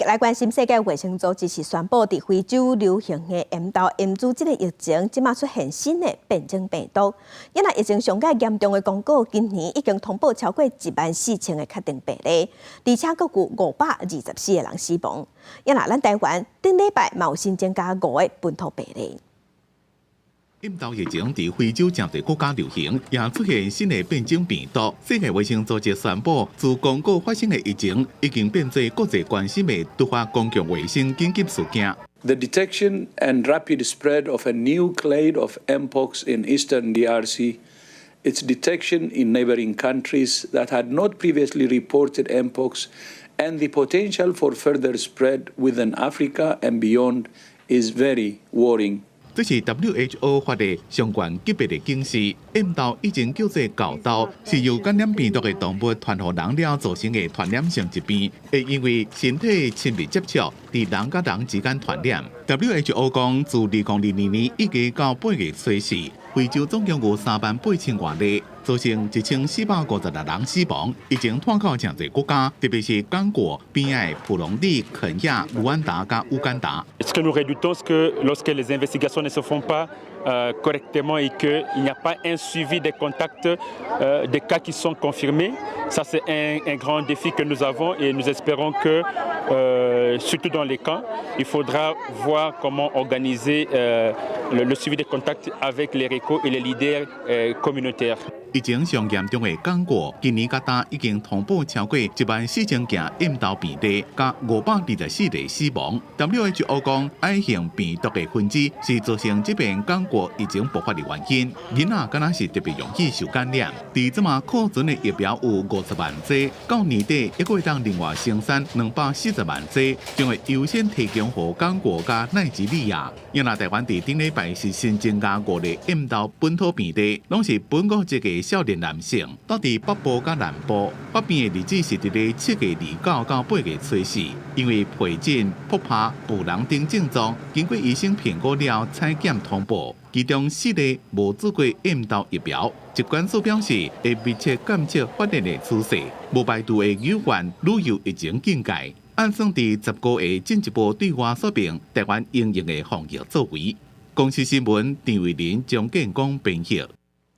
來關心世界衛生組織是宣布，佇非洲流行的扁痘炎豬這个疫情，這馬出現新的變種病毒。因為疫情上蓋嚴重的剛果，今年已經通報超過1萬4千個確定病例，而且閣有524個人死亡。因為咱台灣頂禮拜嘛有新增加五個本土病例。扁痘疫情佇非洲誠濟國家流行，也出現新的變種病毒。世界衛生組織宣布，自剛果發生的疫情已經變做國際關心的突發公共衛生緊急事件。 The detection and rapid spread of a new clade of mpox in eastern DRC, its detection in neighboring countries that had not previously reported mpox, and the potential for further spread within Africa and beyond is very worrying. 這是 WHO 發的上懸級別的警示，扁痘以前叫做猴痘，是由感染病毒的動物傳予人了造成的傳染性疾病，會因為身體親密接觸，佇人佮人之間傳染。WHO 講，自2022年1月到8月初四，非洲總共有3萬8千外例，造成1456人死亡，疫情拖到誠濟國家，特別是剛果邊仔的蒲隆地、肯亞、盧安達佮烏干達。 Ce que nous redoutons, c'est que lorsque les investigations ne se font pas correctement et qu'il n'y a pas un suivi des contacts des cas qui sont confirmés, ça c'est un grand défi que nous avons et nous espérons que, surtout dans les camps, il faudra voir comment organiser le suivi des contacts avec les RECO et les leaders communautaires. 疫情上嚴重的剛果，今年到今已經通報超過1萬4千件扁痘病例，佮524例死亡。WHO 講，矮型病毒的分支是造成這遍剛果疫情爆發的原因。囡仔敢若是特別容易受感染。佇這馬庫存的疫苗有50萬劑，到年底猶閣會當另外生產240萬劑，將會優先提供予剛果佮奈及利亞。因為台灣佇頂禮拜是新增加五例扁痘本土病例，攏是本國籍的少年男性，蹛佇北部佮南部發病的日子是佇咧7月29到8月初四，因為皮疹、爆破、浮囊等症狀，經過醫生評估了採檢通報，其中四例無注過扁痘疫苗。疾管署表示，會密切監測發展的趨勢，無排除會優化旅遊疫情警戒。按算佇10月進一步對外說明台灣應用的防疫作為。公視新聞陳慧琳、張建光編譯。